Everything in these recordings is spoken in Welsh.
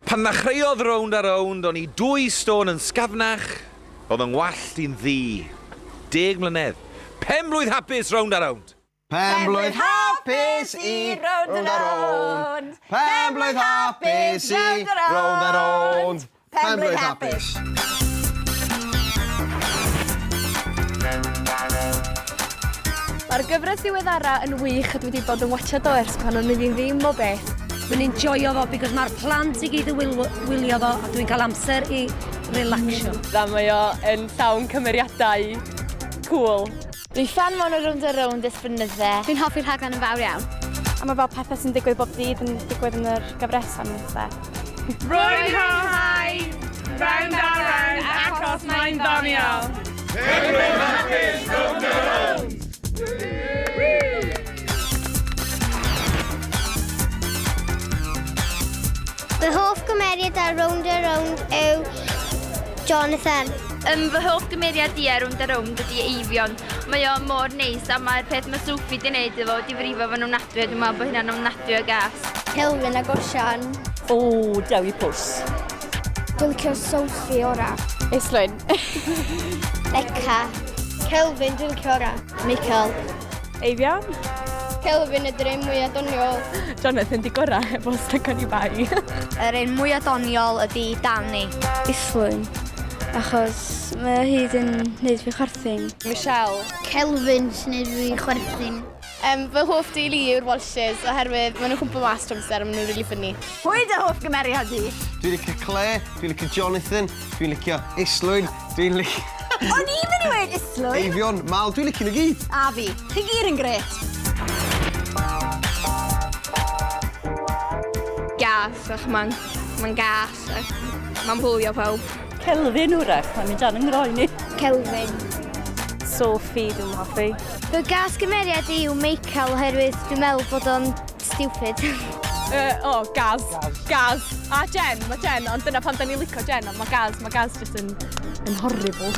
Pan ddechreuodd Rownd a Rownd o'n i dwy stôn yn sgafnach, o'dd 'y ngwallt i'n ddu. Deg mlynedd. Pen-blwydd hapus Rownd a Rownd! Pen-blwydd hapus i Rownd a Rownd! Pen-blwydd hapus i Rownd a Rownd! Pen-blwydd hapus! Mae'r gyfres ddiweddara yn wych a dwi wedi bod yn watsiad o ers pan o'n i ddim ddim o beth. Dwi'n enjoyo fo because mae'r plant i gyd yn wylio fo a dwi'n cael amser i relaxio. A mae o yn llawn cymeriadau cŵl. Dwi'n ffan mawr o Rownd a Rownd ers blynydde. Dwi'n hoffi'r rhaglen yn fawr iawn. A mae fel pethau sy'n digwydd bob dydd yn digwydd yn yr gyfres a pethau. Rwy'n hoffi Rownd a Rownd achos mae'n ddoniol. Penblwydd hapus Rownd a Rownd! Fy hoff gymeriad ar Rownd a Rownd yw Jonathan. Um, fy hoff gymeriad i ar Rownd a Rownd ydy Eifion. Mae o mor neis a mae'r peth mae Sophie 'di wneud efo wedi frifo fo'n ofnadwy a dwi'n meddwl bod hynna'n ofnadwy o gas. Kelvin ag Osian. O, Dewi Pws. Dwi'n licio Sophie ora. Islwyn. Beca. Kelvin dwi'n licio ora. Michael. Eifion. Kelvin ydy'r un mwyaf doniol. Jonathan 'di gora heb os nac oni bai. Yr un mwyaf doniol ydy Danny. Islwyn. Achos mae o hyd yn neud fi chwerthin. Michelle. Kelvin sy'n neud fi chwerthin. Um, fy hoff deulu yw'r Walshes oherwydd maen nhw'n cwmpo mas trwy amser a maen nhw'n really funny. Pwy dy hoff gymeriad di? Dwi'n licio Claire, dwi'n licio Jonathan, dwi'n licio Islwyn, dwi'n licio... O'n i'n mynd i weud Islwyn! Eifion, Mal, dwi'n licio nhw gyd! A fi. Chi gyd yn grêt. Gas, ach mae'n ma gas, ac mae'n bwlio pawb. Kelvin wrach, mae'n mynd dan yng nghroen i. Kelvin. Sophie dwi'n hoffi. Fy gas gymeriad i yw Michael oherwydd dwi'n meddwl bod o'n stupid. Uh, o, oh, Gaz. Gaz. A Jen, mae Jen, ond dyna pam da ni'n licio Jen, ond mae Gaz, mae Gaz just yn, yn horrible.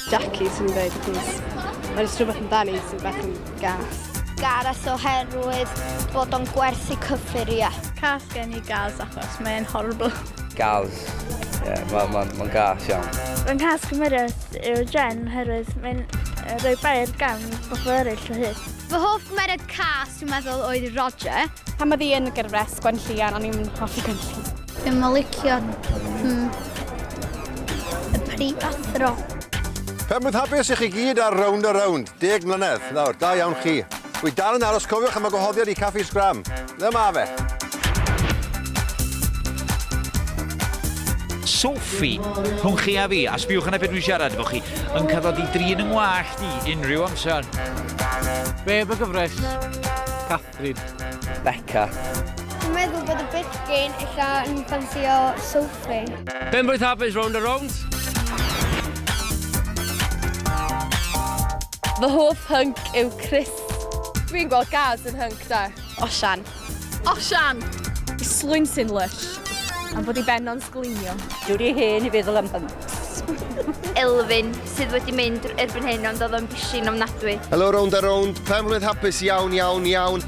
Jackie sy'n dweud, achos mae'n jyst rhywbeth amdani sy'n bach yn gas. Gareth oherwydd bod o'n gwerthu cyffuriau. Cas gen i Gaz achos mae'n horrible. Gaz. Ie, yeah, mae'n ma, ma gas iawn. Fy nghas gymeriad yw Jen oherwydd mae'n rhoi bai ar gam bobl eraill o hyd. Fy hoff gymeriad cas dwi'n meddwl oedd Roger. Pan oedd hi yn y gyfres Gwenllian, o'n i'n hoffi Gwenllian. Dwi'n licio y prifathro. Penblwydd hapus i chi gyd ar Rownd a Rownd, deg mlynedd. Nawr, da iawn chi. Wi dal yn aros, cofiwch am y gwahoddiad i Caffi Sgram. Le ma fe? Sophie, rhwng chi a fi, a sbiwch yna beth dwi'n siarad efo chi, yn cael dod i drin yng ngwallt i unrhyw amser. Be am y gyfres? Catherine. Beca. Dwi'n meddwl bod y bechgyn ella yn ffansio Sophie. Penblwydd hapus Rownd a Rownd. Fy hoff hunk yw Chris. Dwi'n gweld Gaz yn hunk da. Osian. Osian! Islwyn sy'n lysh. Am fod i ben o'n sgleinio. Dwi rhy hen i feddwl am hunks. Elfyn sydd wedi mynd erbyn hyn ond oedd o'n bishyn ofnadwy. Helo Rownd a Rownd, penblwydd hapus iawn iawn iawn.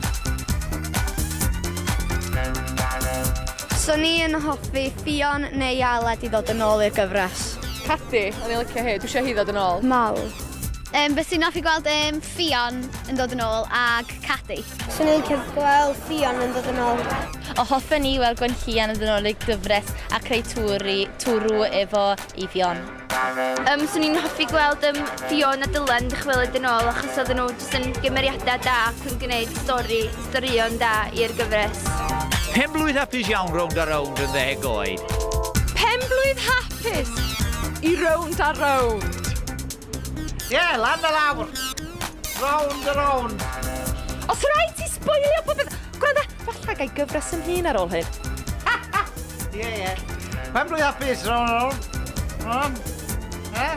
So ni yn hoffi Ffion neu Aled i ddod yn ôl i'r gyfres. Cadi, o'n i'n licio hi, dwi eisiau hi ddod yn ôl. Mal. Um, Fyswn i'n hoffi gweld um, Ffion yn dod yn ôl ag Cadi. Swn i'n licio gweld Ffion yn dod yn ôl. O hoffen ni weld Gwenllian yn dod yn ôl i'r gyfres a creu twri, twrw efo Eifion. Um, swn i'n hoffi gweld um, Ffion a Dylan yn dychwelyd yn ôl achos oedden nhw jyst yn gymeriadau da ac yn gwneud stori, storïon da i'r gyfres. Penblwydd hapus iawn Rownd a Rownd yn ddeg oed. Penblwydd hapus i Rownd a Rownd. Ie, yeah, lan a lawr. Rownd a rownd. Os rhaid ti sboilio popeth... Gwranda, falle gai gyfres yn hun ar ôl hyn. Ie, ie. Penblwydd hapus, rownd a rownd. Rownd. Eh?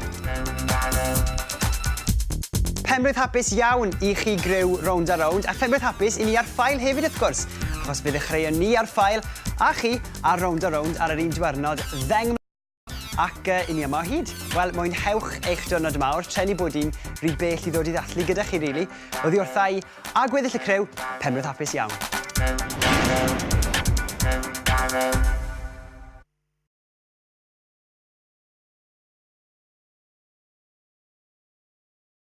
Penblwydd hapus iawn i chi griw Rownd a Rownd, a phenblwydd hapus i ni ar ffael hefyd wrth gwrs, achos fe ddechreuon ni ar ffael a chi ar Rownd a Rownd ar yr un diwrnod ddeng Ac uh, i ni yma o hyd. Wel, mwynhewch eich diwrnod mawr, treni bod i'n rhy bell i ddod i ddathlu gyda chi, rili. Really. Oddi wrtha i a gweddill y criw, penblwydd hapus iawn.